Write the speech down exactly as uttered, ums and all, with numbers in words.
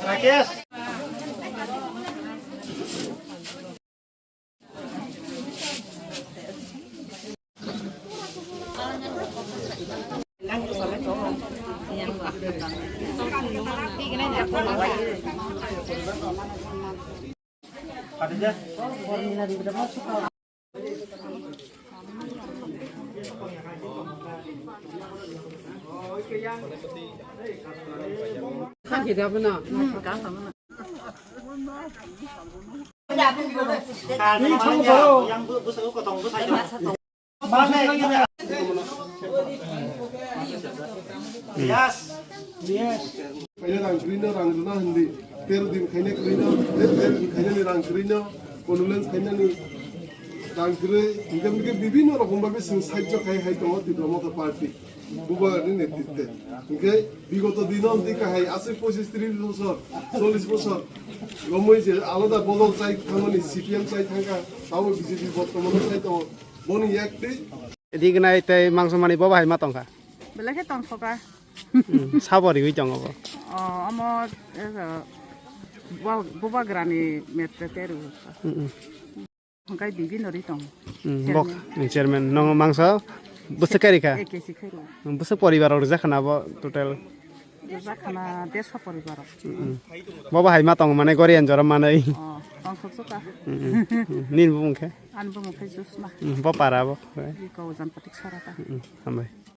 Rakesh. Yes. Yes. Kaina rang kwrwino rang rwna hindi. Tero din kaina kwrwino, tero din kainani rang kwrwino, condolence kainani rang kwrwi. Hingke hingke bibinno rokom bai chwng sahajyo khai hai tongo Tipra Motha Party. Bubagrani netritwe. Hingke bigoto dino hindi kahai aswk pochish tris bosor, chollish bosor romwi je alada bodol chai thangmani C P M chai thangkha, tamo B J P bortomano chai tongo. Boni yaktwi. Rignai tei mangso mani bo bahai ma tongkha. Belai khe tongkhoka. Hmm, sabo riwi tongo bo. O, omo, eh, bo, bubagrani mette teru. Hmm, hmm. Hingkai bibi nori tong. Hmm, bok, chairman. Hmm, chairman. Nong mangso bwswk kari kha? Ek kesi khairu. Hmm, bwswk poribar rok rijak khana bo total? Rijak khana derso poribar rok. Hmm, hmm. Bo bahai ma tong mane gorian jorom manai. O, tongthok suka. Hmm, hmm. Nini bumung khe? Ani bumung khe Josna. Hmm, bo para bo. Iko Janpatik Sarata. Hmm, hmm. Hambai.